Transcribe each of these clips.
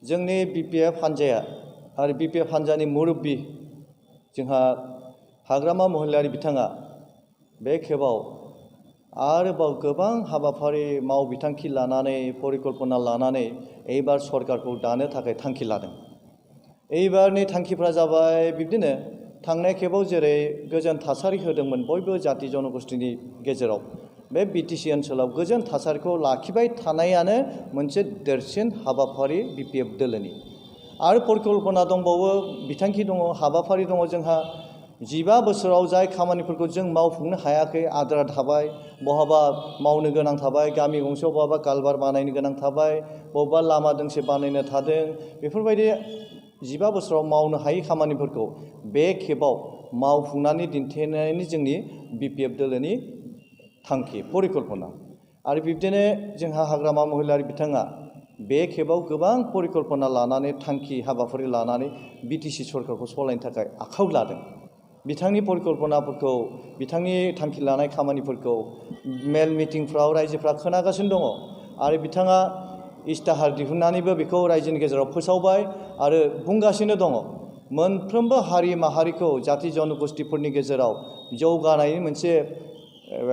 जोंनि बिपिएफ हान्जाया आरो बिपिएफ हान्जानि मुरब्बी जोंहा हाग्रामा महिलारि बिथाङा बे खेबाव आरोबाव गोबां हाबाफारि मावबिथांखि लानानै परिकल्पना लानानै एबार सरकारखौ दानो थाखाय थांखि लादों। एबारनि थांखिफ्रा जाबाय बिब्दिनो थांनाय खेबाव जेरै गोजोन थासारि होदोंमोन बयबो जाति जनगोष्ठीनि गेजेराव बे बिटिसि ओनसोलाव गोजोन थासारिखौ लाखिबाय थानायानो मोनसे देरसिन हाबाफारि बिपिएफ दोलोनि। आरो परिकल्पना दंबावो, बिथांखि दङ, हाबाफारि दङ जोंहा 15 बोसोराव जाय खामानिफोरखौ जों मावफुंनो हायाखै, आद्रा थाबाय, बहाबा मावनो गोनां थाबाय, गामि गंसेयाव बहाबा कालभार बानायनो गोनां थाबाय, बहाबा लामा दोंसे बानायनो थादों, बेफोरबायदि 15 बोसोराव मावनो हायै खामानिफोरखौ बे खेबाव मावफुंनानै दिन्थिनायनि जोंनि बिपिएफ दोलोनि थांखि परिकल्पना। आरो बिब्दिनो जोंहा हाग्रामा महिलारि बिथाङा बे खेबाव गोबां परिकल्पना लानानै थांखि हाबाफारि लानानै बिटिसि सरकारखौ सालायनो थाखाय आखायाव लादों। बिथांनि परिकल्पनाफोरखौ, बिथांनि थांखि लानाय खामानिफोरखौ मेल मिटिंफ्राव रायजोफ्रा खोनागासिनो दङ आरो बिथाङा इस्ताहार दिहुननानैबो बेखौ रायजोनि गेजेराव फोसावबाय आरो बुंगासिनो दङ। मोनफ्रोमबो हारि माहारिखौ जाति जनगोष्ठीफोरनि गेजेराव जौगानायनि मोनसे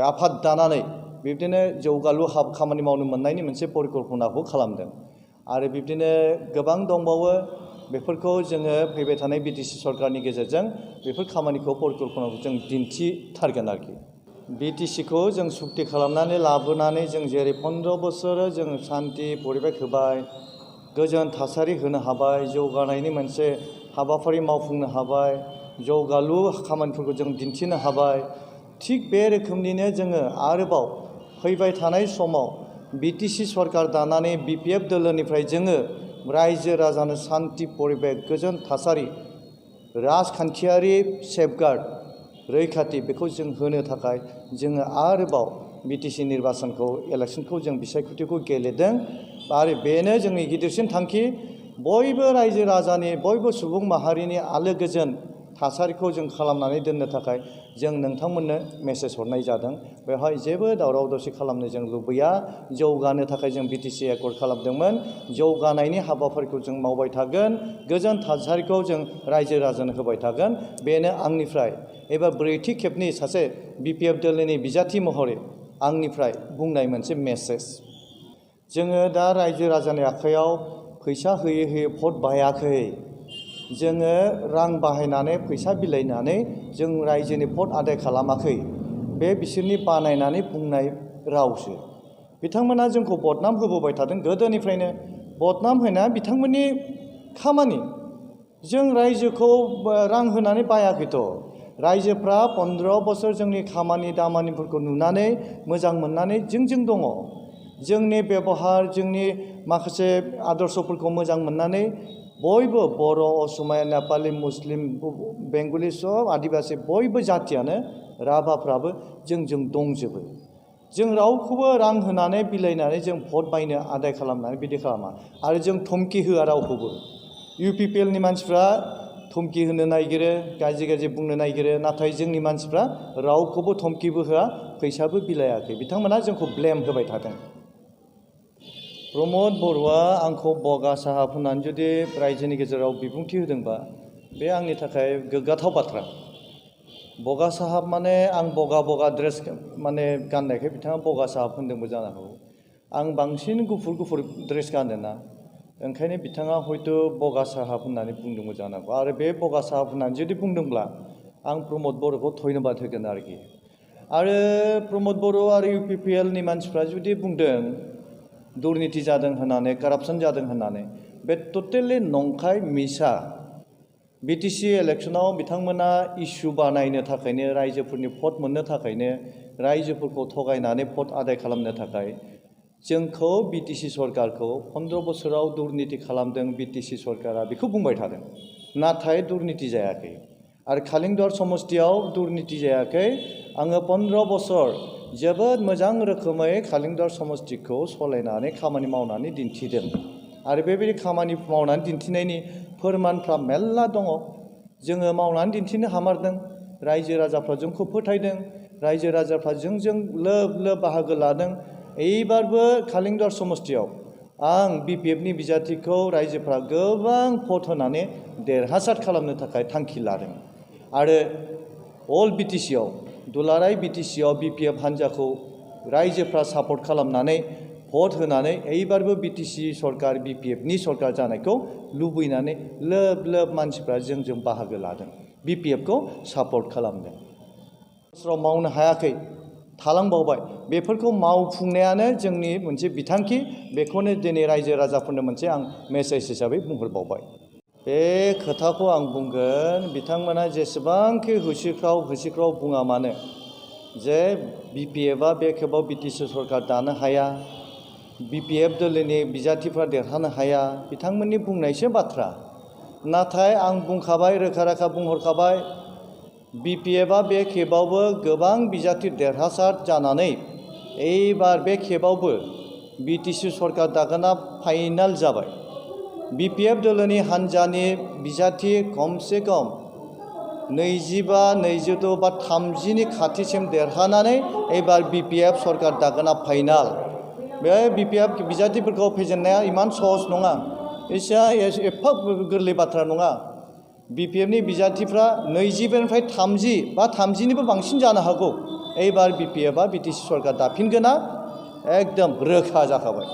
आफाद दानानै बिब्दिनो जौगालु खामानि मावनो मोननायनि मोनसे परिकल्पनाखौ खालामदों। आरो बिब्दिनो गोबां दंबावो, बेफोरखौ जोङो फैबाय थानाय बिटिसि सरकारनि गेजेरजों बेफोर खामानिखौ परिकल्पनाखौ जों दिन्थिथारगोन आरोखि। बिटिसिखौ जों सुक्ति खालामनानै लाबोनानै जों जेरै 15 बोसोर जों शान्ति परिबेक होबाय, गोजोन थासारि होनो हाबाय, जौगानायनि मोनसे हाबाफारि मावफुंनो हाबाय, जौगालु खामानिफोरखौ जों दिन्थिनो हाबाय, थिग बे रोखोमनिनो जोङो आरोबाव फैबाय थानाय समाव बिटिसि सरकार दानानै बिपिएफ दोलोनिफ्राय जोङो रायजो राजानो शान्ति परिबेक, गोजोन थासारि, राजखान्थियारि सेफगार्ड, रैखाथि बेखौ जों होनो थाखाय जोङो आरोबाव बिटिसि निर्बाचनखौ, इलेक्सनखौ जों बिसायख'थिखौ गेलेदों। आरो बेनो जोंनि गिदिरसिन थांखि। बयबो रायजो राजानि, बयबो सुबुं माहारिनि आलो गोजोन थासारिखौ जों खालामनानै दोननो थाखाय जों नोंथांमोननो मेसेज हरनाय जादों। बेवहाय जेबो दावराव दावसि खालामनो जों लुबैया। जौगानो थाखाय जों बिटिसि एकर्ड खालामदोंमोन। जौगानायनि हाबाफारिखौ जों मावबाय थागोन, गोजोन थासारिखौ जों रायजो राजानो होबाय थागोन। बेनो आंनिफ्राय एबा ब्रैथि खेबनि सासे बिपिएफ दोलोनि बिजाथि महरै आंनिफ्राय बुंनाय मोनसे मेसेज। जोङो दा रायजो राजानि आखायाव फैसा होयै होयै भट बाहायाखै। जोङो रां बाहायनानै, फैसा बिलाइनानै जों रायजोनि भट आदाय खालामाखै। बे बिसोरनि बानायनानै बुंनाय रावसो। बिथांमोना जोंखौ बदनाम होबोबाय थादों गोदोनिफ्रायनो। बदनाम होनाया बिथांमोननि खामानि। जों रायजोखौ रां होनानै बायाखैथ'। रायजोफ्रा 15 बोसोर जोंनि खामानि दामानिफोरखौ नुनानै मोजां मोननानै जोंजों दङ। जोंनि बेबहार, जोंनि माखासे आदर्शफोरखौ मोजां मोननानै बयबो बर', असमिया, नेपालि, मुस्लिम, बेंगलि, सब आदिबासि बयबो जातियानो, राभाफ्राबो जोंजों दंजोबो। जों रावखौबो रां होनानै बिलाइनानै जों भट बायनो आदाय खालामनानै बिदि खालामा। आरो जों धमकि होआ रावखौबो। इउपिपिएलनि मानसिफ्रा धमकि होनो नागिरो, गाज्रि गाज्रि बुंनो नागिरो, नाथाय जोंनि मानसिफ्रा रावखौबो धमकिबो होआ, फैसाबो बिलायाखै। बिथांमोना जोंखौ ब्लेम होबाय थादों। प्रमद बर'आ आंखौ बगा साहाब होननानै जुदि रायजोनि गेजेराव बिबुंथि होदोंबा बे आंनि थाखाय गोग्गाथाव बाथ्रा। बगा साहाब माने आं बगा ड्रेस माने गाननायखाय बिथाङा बगा साहाब होनदोंबो जानो हागौ। आं बांसिन गुफुर ड्रेस गानोना, ओंखायनो बिथाङा हयथ' बगा साहाब होननानै बुंदोंबो जानो हागौ। आरो बे बगा साहाब होननानै जुदि बुंदोंब्ला आं प्रमद बर'खौ धन्यबाद होगोन आरोखि। आरो प्रमद बर' आरो इउपिपिएलनि मानसिफ्रा जुदि बुंदों दुर्निति जादों होननानै, कारापसन जादों होननानै, बे टटेलि नंखाय, मिसा। बिटिसि इलेक्सनाव बिथांमोना इस्यु बानायनो थाखायनो, रायजोफोरनि भट मोननो थाखायनो, रायजोफोरखौ थगायनानै भट आदाय खालामनो थाखाय जोंखौ बिटिसि सरकारखौ 15 बोसोराव दुर्निति खालामदों बिटिसि सरकारा बेखौ बुंबाय थादों। नाथाय दुर्निति जायाखै। आरो खालिंदर समस्तियाव दुर्निति जायाखै। आङो 15 बोसोर जोबोद मोजां रोखोमै खालिंदर समस्तिखौ सलायनानै खामानि मावनानै दिन्थिदों। आरो बेबायदि खामानि मावनानै दिन्थिनायनि फोरमानफ्रा मेल्ला दङ। जोङो मावनानै दिन्थिनो हामारदों। रायजो राजाफ्रा जोंखौ फोथायदों। रायजो राजाफ्रा जोंजों लोब लोब बाहागो लादों। एबारबो खालिंदर समस्तियाव आं BPFनि बिजाथिखौ रायजोफ्रा गोबां भट होनानै देरहासार खालामनो थाखाय थांखि लादों आरो अल BTCआव दुलाराय BTCआव BPF हान्जाखौ रायजोफ्रा सापर्ट खालामनानै भट होनानै एबारबो BTC सरकार BPFनि सरकार जानायखौ लुबैनानै लोब लोब मानसिफ्रा जोंजों बाहागो लादों BPFखौ सापर्ट खालामदों बोसोराव मावनो हायाखै थालांबावबाय बेफोरखौ मावफुंनायानो जोंनि मोनसे बिथांखि बेखौनो दिनै रायजो राजाफोरनो मोनसे आं मेसेज हिसाबै बुंहरबावबाय बे खोथाखौ आं बुंगोन बिथांमोना जेसेबांखि होसिख्राव बुङा मानो जे BPFआ बे खेबाव BTC सरकार दानो हाया BPF दोलोनि बिजाथिफ्रा देरहानो हाया बिथांमोननि बुंनायसो बाथ्रा नाथाय आं बुंखाबाय रोखा बुंहरखाबाय BPFआ बे खेबावबो गोबां बिजाथि देरहासार जानानै एबार बे खेबावबो BTC सरकार दागोना फाइनाल जाबाय BPF दोलोनि हान्जानि बिजाथि खमसे खम 25, 26 बा 30नि खाथिसिम देरहानानै एबार BPF सरकार दागोना फाइनाल बे BPF बिजाथिफोरखौ फेजेननाया इमान सहज नङा एफा गोरलै बाथ्रा नङा BPFनि बिजाथिफ्रा 20निफ्राय 30 बा 30निबो बांसिन जानो हागौ एबार BPFआ BTC सरकार दाफिनगोना एकदम रोखा जाखाबाय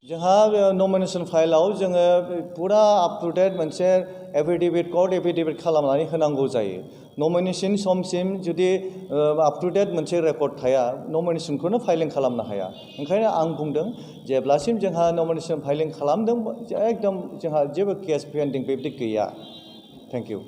जोंहा नमिनेशन फाइलाव जोङो पुरा आप टु डेट मोनसे एफिडेविट कोर्ट एफिडेविट खालामनानै होनांगौ जायो नमिनेशन समसिम जुदि आप टु डेट मोनसे रेकर्ड थाया नमिनेशनखौनो फाइलिं खालामनो हाया ओंखायनो आं बुंदों जेब्लासिम जोंहा नमिनेशन फाइलिं खालामदों एकदम जोंहा जेबो केस पेन्डिं बेबायदि गैया थेंक इउ